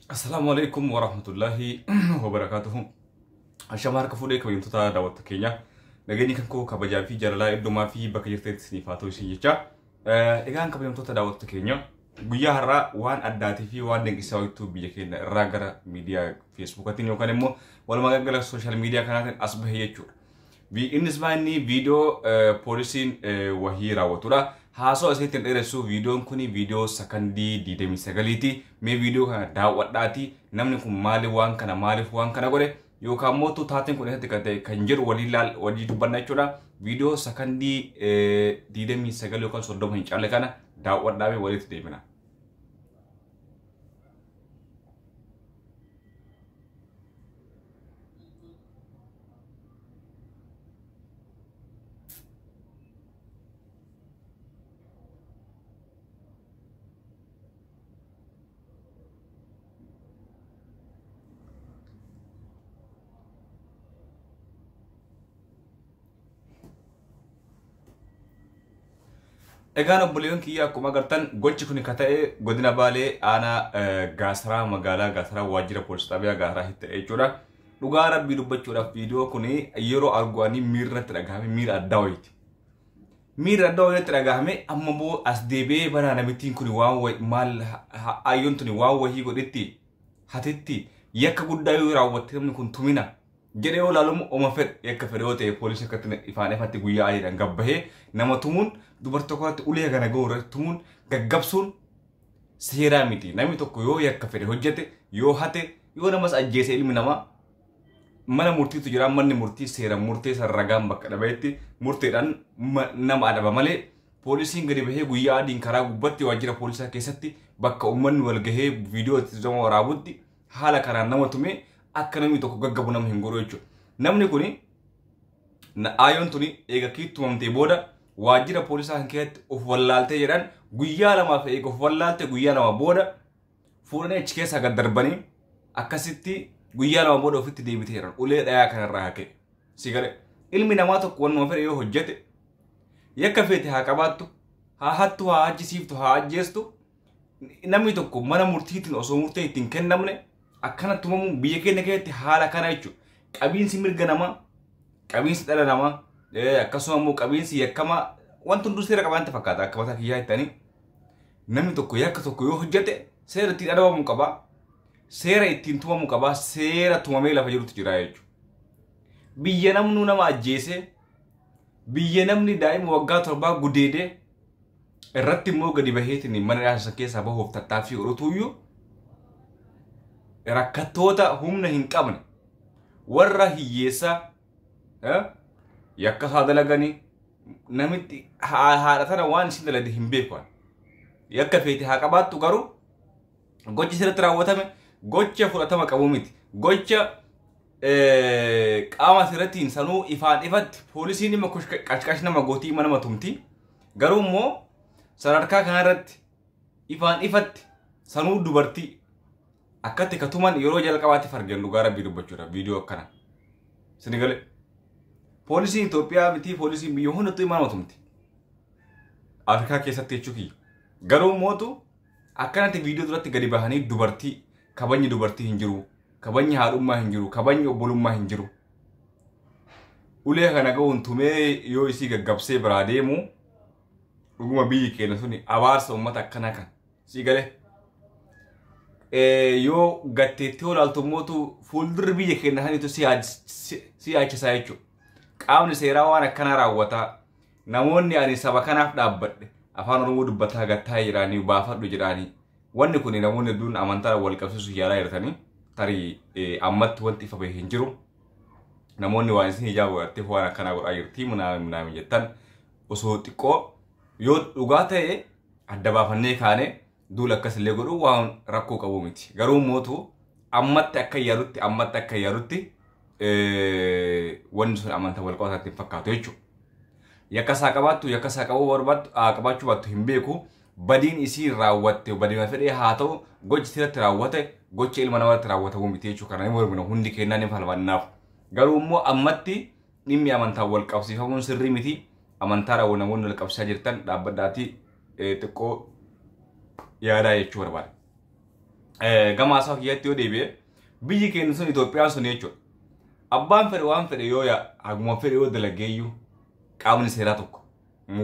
Assalaamu alaikum warahmatullahi wabarakaatuhu. Ashama harka fuudhee kabajamtoota daawwattoota keenya. Nageenyi kan koo kabajaa fi jaalalaa iddomaa fi bakka jirtanitti isiniif haa ta'u isin jecha. Egaan kabajamtoota daawwattoota keenya, guyyaa har'aa waan addaatii fi waan dinqisiisaa wayituu biyya keenya irraa gara miidiyaa Feesbuukatiin yookaan immoo walumaa gala social media kanaatiin as bahe jechuudha. Innis maanni viidiyoo poolisiin wahii raawwatudha. Haasoo asitti hin dheeressu, viidiyoon kun viidiyoo sakandii 29ti. Mee viidiyoo kana daawwadhaati, namni kun maaliif waan kana, maaliif waan kana godhe, yookaan immoo taateen kun eessatti kan ta'e kan jedhu walii laal walii dubbanna jechuudha. Viidiyoo sakandii 29 yookaan 30 hin caalle kana daawwadhaa fi walitti deebina. Egaan obboleewwan kiyya, akkuma agartan gochi kun kan ta'e godina Baalee, aanaa Gaasaraa, magaalaa Gaasaraa, waajjira poolisii xaabiyaa Gaasaraa ta'e jechuudha. Dhugaa rabbii dubbachuudhaaf, viidiyoo kun yeroo argu ani miirri natti dhagahame miira addaa wayiiti. Miirri addaa wayiitti dhagahame. Amma immoo as deebi'ee bara namittiin kun waan maal, ayyoon tuni waan wahii godhetti, hatetti, yakka guddaa yoo raawwatte namni kun tumina jedhee yoo ilaalumu, oma fedhe yakka fedhe yoo ta'e, poolisii akkatti ifaan ifatti guyyaa adiidhaan gabbahee nama tumuun, dubartii tokko irratti ulee kana gahu irratti tumuun gaggabsuun seeraa miti. Namni tokko yoo yakka fedhe hojjete, yoo hate, yoo namas ajjeese, ilmi namaa mana murtiitu jira. Manni murtii seera murtee san ragaan bakka dhabeetti murteedhaan nama adaba malee, poolisiin gadi bahee guyyaa adiin karaa gubbatti, waajjira poolisaa keessatti, bakka uummanni wal gahee viidiyoo itti zama waraabutti haala kanaan nama tume akka namni tokko gaggabu nama hin godhu jechuudha. Namni kuni, aayyoon tuni, eega kiittumamtee booda waajjira poolisaa kan keessatti of wallaaltee jedhan. Guyyaa 2f eega of wallaalte, guyyaa 2 booda fuudhanii achi keessaa gad darbanii, akkasitti guyyaa 2 booda ofitti deebitee jedhan, ulee dhayaa kanarraa haqe. Si galee, ilmi namaa tokko wannuma fedhe yoo hojjete, yakka feete haa qabaattu, haa hattu, haa ajjisiiftu, haa ajjeestu, namni tokko mana murtiitiin osoo murteen ittiin kennamne akkana tumamuun biyya keenya keessatti haala kana jechuudha. Qabiinsi mirga namaa, qabiinsi dhala namaa, akkasuma immoo qabiinsi yakkamaa wanti hunduu seera qabaante fakkaata akka mataa kiyyaa jettanii. Namni tokko yakka tokko yoo hojjete seera ittiin adabamuu qaba. Seera ittiin tumamuu qaba. Seera tumamee lafa jirutu jira jechuudha. Biyya namnuu nama ajjeese, biyya namni daa'ima waggaa 7 gudeedee irratti immoo gadi baheetiin mana hidhaa keessaa bahuuf tattaaffii godhutuyyuu, rakkattoota humna hin qabne, warra hiyyeessaa, yakka isaa dalaganii, namitti haadha tana waan isin dalagde hin beeku. Yakka feete haa qabaattu, garuu gochi sirriitti raawwatame gocha fudhatama qabu miti. Gocha qaama sirriitiin sanuu ifaan ifatti poolisiin dhimma qashqash nama gootii, nama tumti. Garuu immoo sadarkaa kanarratti ifaan ifatti sanuu dubartii akkatti katuman yeroo jalqabaatti fargan, dhugaa rabbii dubbachuudha, viidiyoo akkana. Sini galee, poolisiin Itoophiyaa miti, poolisiin biyya hundattuu nama tumti. Afrikaa keessatti jechuu kiyya. Garuu mootu akkanatti viidiyoo duratti gadi bahanii dubartii, kabajni dubartii hin jiru, kabajni haadhummaa hin jiru, kabajni obbolummaa hin jiru. Ulee kana ga'uun tumee yoo isii gaggabsee biraa deemu, dhuguma biyyi keenya suni abaarsa uummata akkana kan sii galee. Yoo gatteetti olaaltu mootu fuuldurri biyya keenya saniitu si yaachisaa jechuudha. Qaamni seeraa waan akkanaa raawwataa, namoonni ani saba kanaaf dhaabbadhe, afaan Oromoo dubbataa gattaa jedhanii baafadhu jedhanii, wanni kun namoonni hedduun amantaa wal qabsiisuuf yaalaa jirtanii, tarii ammatti wanti ifa bahe hin jiru. Namoonni waan isin hijaaba godhattee waan akkanaa godhaa jirti munaami munaami jettan, osoo xiqqoo yoo dhugaa ta'e adda baafannee kaane duula akkasillee godhu waan rakkoo qabu miti. Garuu mootu ammatti akka yaadutti wanni sun amantaa wal qabataatti hin fakkaatu jechuudha. Yakka isaa qabaattu, yakka isaa qabuu barbaaddu, qabaachuu baattu hin beeku. Badiin isii raawwatte badii fedhee haa ta'u, gochi sirratti raawwate gocha ilma namaatti raawwatamuu miti jechuudha. Kana mormina, hundi kennaa ni falmannaaf. Garuu immoo ammatti dhimmi amantaa wal qabsiifamuun sirrii miti. Amantaadhaan namoonni wal qabsiisaa jirtan dhaabbadhaatii xiqqoo yaadaa jechuu barbaada. Gama haasawa kiyyaatti yoo deebi'e biyyi keenya sun Itoophiyaan sun jechuudha. Abbaan fedhe waan fedhe yoo haguma fedhe yoo dalageeyyuu qaamni seeraa tokko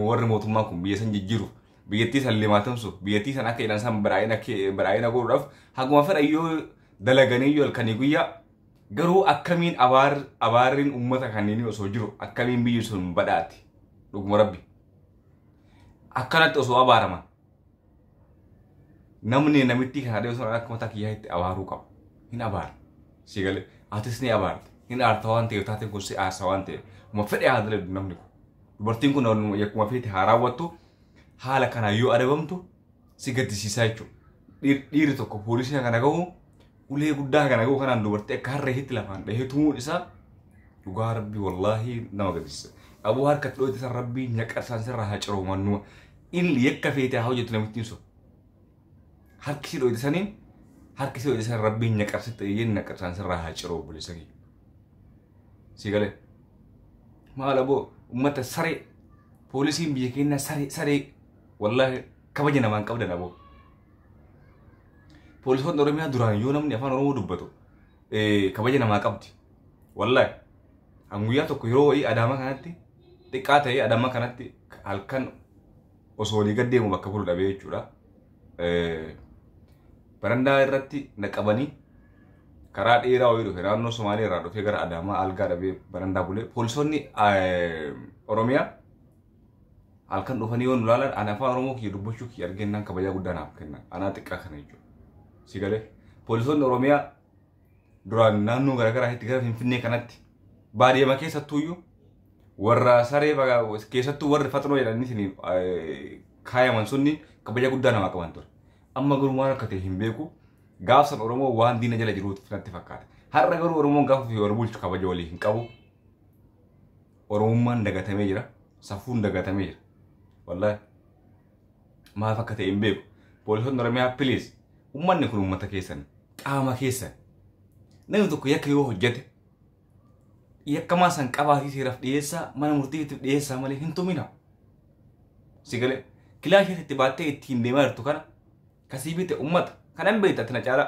warri mootummaa kun biyya san jijjiiruuf biyyattii san limaatamsuuf biyyattii san akka jedhan san badhaa'ina godhuudhaaf haguma fedhe yoo dalaganiyyuu halkanii guyyaa garuu akkamiin abaarriin uummata kanneenii osoo jiru akkamiin biyyi sun badhaati dhuguma rabbi akkanatti osoo abaaraman namni namitti kana dhiyoo sana akka mataa kiyyaa itti abaaruu qaba hin abaara si galee atis ni abaarte hin aarta waan ta'eef taateen kun si aarsa waan ta'eef uma fedhe haa dalagdu namni kun dubartiin kun akkuma feete haa raawwattu haala kanaan yoo adabamtu si gaddisiisaa jechuudha. Dhiirri tokko poolisii kana gahu ulee guddaa kana gahu kanaan dubartii akka harree hitti lafaan dhahee tumuun isaa dhugaa rabbii wallaahi nama gaddisiisa. Aboo harkatti dhoote san rabbii nyaqarsaan sirraa haa ciroo mannuma inni yakka feete haa hojjetu namittiin sun. Harki si dhoote saniin harki si dhoote san rabbii nyaqarsitti eeyyeen nyaqarsaan sirraa haa ciroo obboleessa kiyya. Si galee maal aboo uummata saree poolisiin biyya keenyaa saree saree wallaahi kabaja namaan qabdan aboo. Poolisoonni Oromiyaa duraan yoo namni afaan Oromoo dubbatu kabaja namaa qabdi. Wallaahi guyyaa tokko yeroo wayii Adaamaa kanatti xiqqaa ta'ee Adaamaa kanatti halkan osoo olii gad deemu bakka bulu dhabee jechuudha. Barandaa irratti naqabanii karaa dheeraa wayii dhufe naannoo Somaalee irraa dhufee gara Adaamaa algaa dhabee barandaa bulee poolisoonni Oromiyaa halkan dhufanii yoo nu ilaalan ani afaan Oromoo kiyya dubbachuu kiyya argennaan kabajaa guddaa naaf kennan anaa xiqqaa kana jechuudha. Si galee poolisoonni Oromiyaa duraan naannoo garaagaraa itti gara Finfinnee kanatti baadiyyaa keessattuuyyuu warra saree keessattuu warri faxinoo jedhanii isin kaayaman sunni kabaja guddaa namaa qaban ture. Amma garuu waan akka ta'e hin beeku gaafsan Oromoo waan diina jala jiruutu natti fakkaata. Har'a garuu Oromoon gaafa ofii wal bulchu kabaja walii hin qabu. Oromummaan dagatamee jira. Safuun dagatamee jira. Wallaahi maaf akka ta'e hin beeku. Poolisoonni Oromiyaa please uummanni kun uummata keessan qaama keessan namni tokko yakka yoo hojjete yakkamaa san qabaatii seeraaf dhiyeessaa mana murtiitiif dhiyeessaa malee hin tumina. Si galee kilaashii itti baattee ittiin deemaa jirtu kana kasii bite uummata kanan beekta ati na caalaa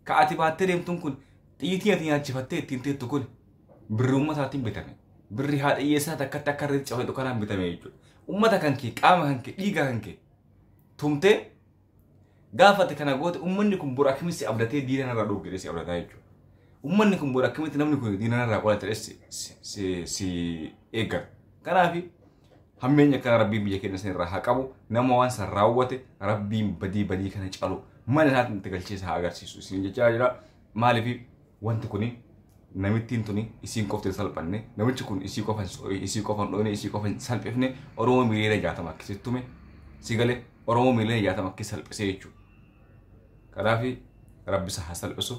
ka ati baattee deemtuun kun xiyyitii ati nyaachifattee ittiin teettu kun birri uummataatiin bitame birri haadha hiyyeessaa takkatti akka irratti cabatu kanaan bitame jechuudha. Uummata kan kee qaama kan kee dhiiga kan kee tumtee gaafate kana goote uummanni kun bor akkamitti si abdatee diina narraa dhufu jedhee si abdataa jechuudha. Uummanni kun bor akkamitti namni kun diina narraa qolata jedhee si eeggata. Kanaaf hammeenya kana rabbiin biyya keenya san irraa haa qabu nama waan san raawwate rabbiin badii badii kana calu mana isaatiin itti galchee isa haa agarsiisu isin jechaa jira. Maaliif wanti kuni namittiin tuni isiin qofti hin salphanne namichi kun isii qofa hin dhoofne isii qofa hin salphifne Oromoo 60,000,000 akkasitti tume si galee Oromoo 60,000,000 akkasi salphisee jechuudha. Kanaaf rabbi isa haa salphisu.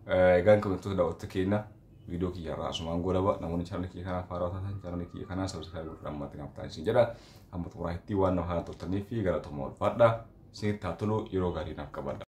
Egaan kabajamtoota daawwattoota keenya viidiyoo kiyya irraa asumaan goolaba namoonni chaanalii kiyya kanaaf haarawaa taatan chaanalii kiyya kanaa sabskiraayib godhuudhaan maatii naaf ta'an isin jedha. Hamma xumuraatti waan nama haala turtanii fi galatoomaa ulfaadha. Isinitti haa tolu yeroo gaarii naaf qabadha.